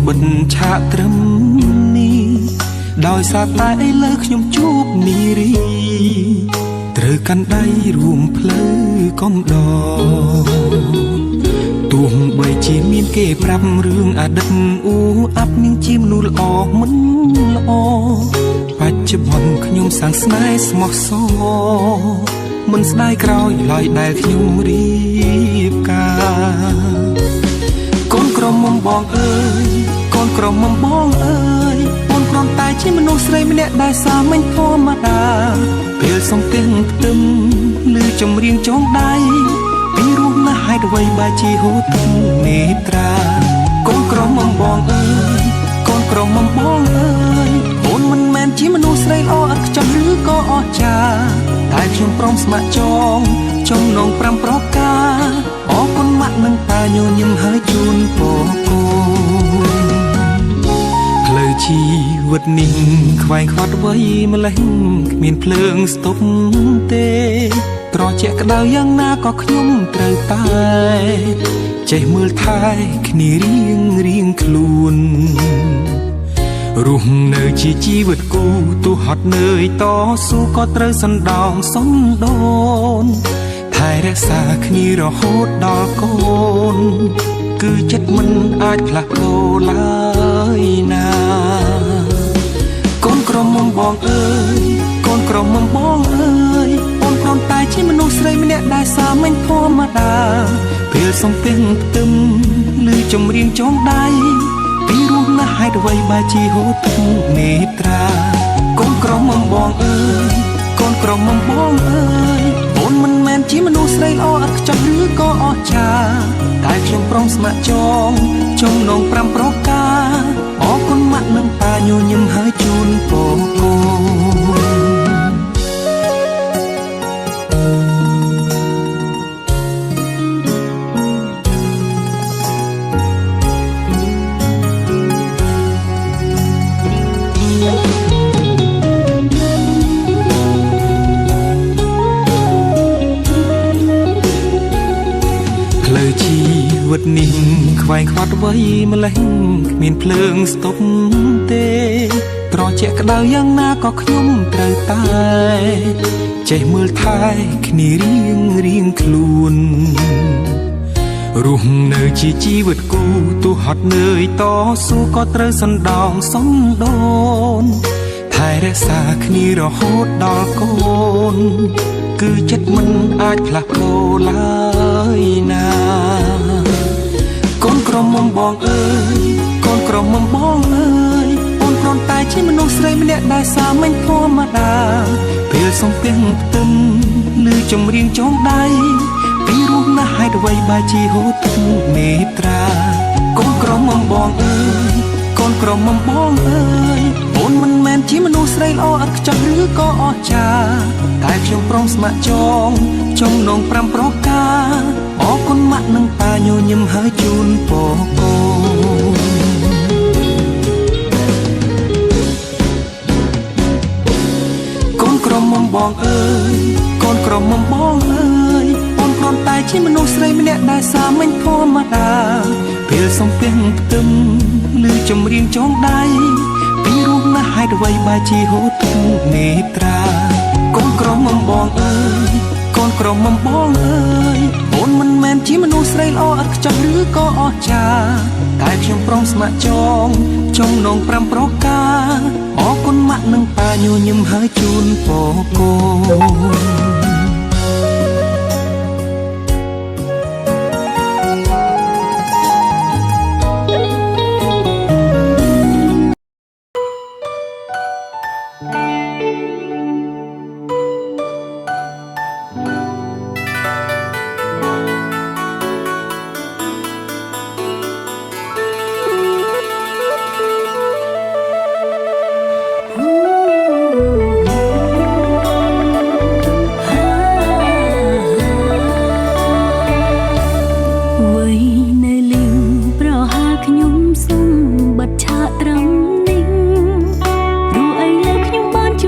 បិទឆាកត្រឹមនេះដោយសារតែឥឡូវខ្ញុំជួបនារីត្រូវកាន់ដៃរួមផ្លូវកំដរទោះបីជាមានគេប្រាប់រឿងអតីតអ៊ូអាប់នាងជាមនុស្សល្អមិនល្អបច្ចុប្បន្នខ្ញុំសាងស្នេហ៍ស្មោះសរមិនស្ដាយក្រោយឡើយដែលខ្ញុំរៀបការកូនក្រមុំបងអើយកូនក្រមុំបងអើយអូនគ្រាន់តែជាមនុស្សស្រីម្នាក់ដែលសាមញ្ញធម្មតាពេលសំទះផ្ទឹមឬចម្រៀងចងដៃពីរោះណាស់ហេតុអ្វីបែជាហូរទឹកនេត្រាកូនក្រមុំបងអើយកូនក្រមុំបងអើយអូនមិនមែនជាមនុស្សស្រីល្អឥតខ្ចោះឬក៏អស្ចារ្យតែខ្ញុំព្រមស្ម័គ្រចងចំណង5ប្រការអរគុណម៉ាក់និងប៉ាញញឹមហើយជូនពរកូនផ្លូវជីវិតនេះខ្វែងខ្វាត់អ្វីម្លេះគ្មានភ្លើងស្ទប់ទេត្រជាក់ក្តៅយ៉ាងណាក៏ខ្ញុំត្រូវតែចេះមើលថែគ្នារៀងរៀងខ្លួនរស់នៅជាជីវិតគូទោះហត់នឿយតស៊ូក៏ត្រូវសណ្ដោងសំដូនថែរក្សាគ្នារហូតដល់កូនគឺចិត្តមិនអាចផ្លាស់ប្ដូរឡើយណាកូនក្រមុំបងអើយកូនក្រមុំបងអើយអូនគ្រាន់តែជាមនុស្សស្រីម្នាក់ដែលសាមញ្ញធម្មតាពេលសំទះផ្ទឹមឬចម្រៀងចងដៃពីរោះណាស់ហេតុអ្វីបែជាហូរទឹកនេត្រាកូនក្រមុំបងអើយកូនក្រមុំបងអើយអូនមិនមែនជាមនុស្សស្រីល្អឥតខ្ចោះឬក៏អស្ចារ្យតែខ្ញុំព្រមស្ម័គ្រចងចំណង5ប្រការអរគុណម៉ាក់និងប៉ាញញឹមហើយជូនពរកូនផ្លូវជីវិតនេះខ្វែងខ្វាត់អ្វីម្លេះគ្មានភ្លើងស្ទប់ទេត្រជាក់ក្តៅយ៉ាងណាក៏ខ្ញុំត្រូវតែចេះមើលថែគ្នារៀងរៀងខ្លួនរស់នៅជាជីវិតគូទោះហត់នឿយតស៊ូក៏ត្រូវសណ្ដោងសំដូនថែរក្សាគ្នារហូតដល់កូនគឺចិត្តមិនអាចផ្លាស់ប្ដូរឡើយណាកូនក្រមុំបងអើយកូនក្រមុំបងអើយអូនគ្រាន់តែជាមនុស្សស្រីម្នាក់ដែលសាមញ្ញធម្មតាពេលសំទះផ្ទឹមឬចម្រៀងចងដៃពីរោះណាស់ហេតុអ្វីបែជាហូរទឹកនេត្រាកូនក្រមុំបងអើយកូនក្រមុំបងអើយអូនមិនមែនជាមនុស្សស្រីល្អឥតខ្ចោះឬក៏អស្ចារ្យតែខ្ញុំព្រមស្ម័គ្រចងចំណង5ប្រការអរគុណម៉ាក់និងប៉ាញញឹមហើយជូនពរកូនកូនក្រមុំបងអើយកូនក្រមុំបងអើយអូនគ្រាន់តែជាមនុស្សស្រីម្នាក់ដែលសាមញ្ញធម្មតាពេលសំទះផ្ទឹមឬចម្រៀងចងដៃពីរោះណាស់ហេតុអ្វីបែជាហូរទឹកនេត្រាកូនក្រមុំបងអើយកូនក្រមុំបងអើយអូនមិនមែនជាមនុស្សស្រីល្អឥតខ្ចោះឬក៏អស្ចារ្យតែខ្ញុំព្រមស្ម័គ្រចងចំណង5ប្រការអរគុណម៉ាក់និងប៉ាញញឹមហើយជូនពរកូន ខ្ញុំសូមបិទឆាកត្រឹមនេះព្រោះឥឡូវខ្ញុំបានជួ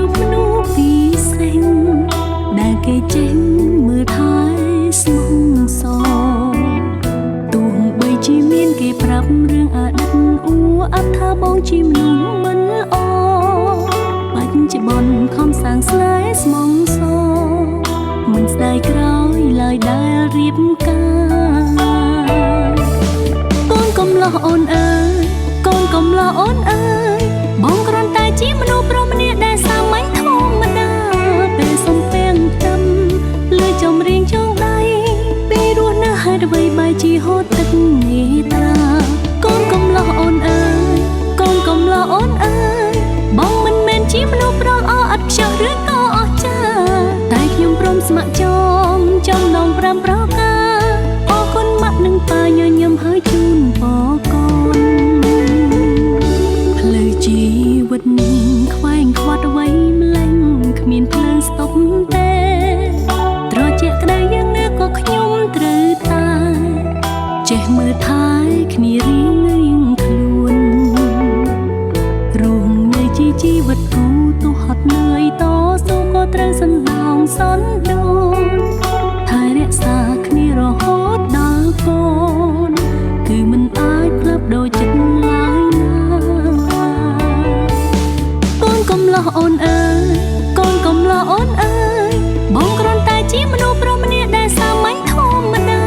កំលោះអូនអើយកូនកំលោះអូនអើយបងគ្រាន់តែជាមនុស្សប្រុសម្នាក់ដែលសាមញ្ញធម្មតា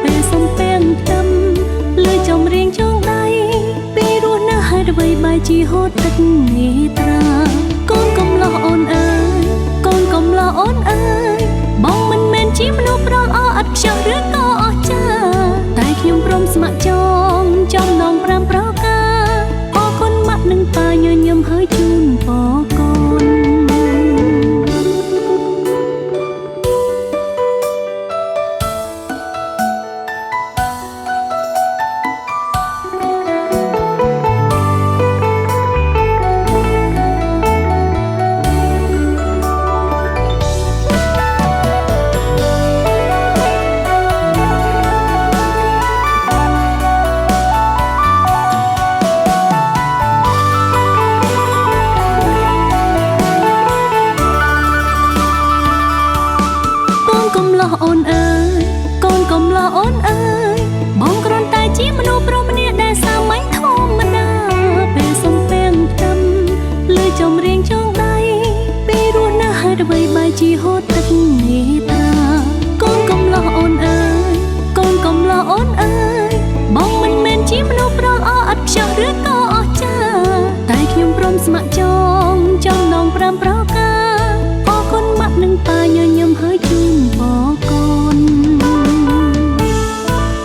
ពេលសំពាំងផ្ទឹមលើចំរៀងចងដៃពីរស់នៅហេតុអ្វីបែរជាហូតទឹកនេត្រាកូនកំលោះអូនអើយកូនកំលោះអូនអើយបងមិនមែនជាមនុស្សប្រុសអឥតខ្ចោះឬក៏អស្ចារ្យតែខ្ញុំព្រមស្ម័គ្រចងចំណង5ប្រការអរគុណម៉ាក់និងប៉ាញញឹមហើយជូនពរកូន កូនកំលោះអូនអើយកូនកំលោះអូនអើយបងគ្រាន់តែជាមនុស្សប្រុសម្នាក់ដែលសាមញ្ញធម្មតាពេលសំពាំងផ្ទឹមលើចំរៀងចងដៃពីរស់នៅហេតុអ្វីបែរជាហូតទឹកនេត្រាកូនកំលោះអូនអើយកូនកំលោះអូនអើយបងមិនមែនជាមនុស្សប្រុសអឥតខ្ចោះឬក៏អស្ចារ្យតែខ្ញុំព្រមស្ម័គ្រចងចំណង5ប្រការអរគុណម៉ាក់និងប៉ាញញឹមហើយជូនពរកូន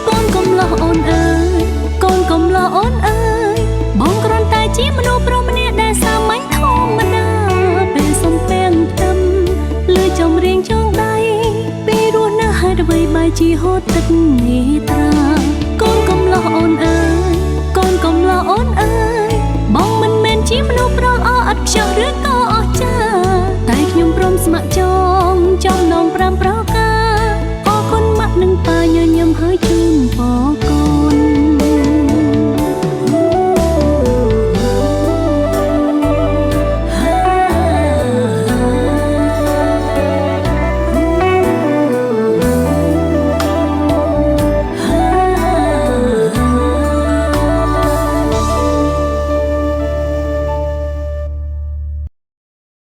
កូនកំលោះអូនអើយកូនកំលោះអូនអើយបងគ្រាន់តែជាមនុស្សប្រុសម្នាក់ដែលសាមញ្ញធម្មតាពេលសំពាំងផ្ទឹមលើចំរៀងចងដៃពីរស់នៅហេតុអ្វីបែរជាហូតទឹកនេត្រាកូនកំលោះអូនអើយកូនកំលោះអូនអើយបងមិនមែនជាមនុស្សប្រុសអឥតខ្ចោះឬក៏អស្ចារ្យ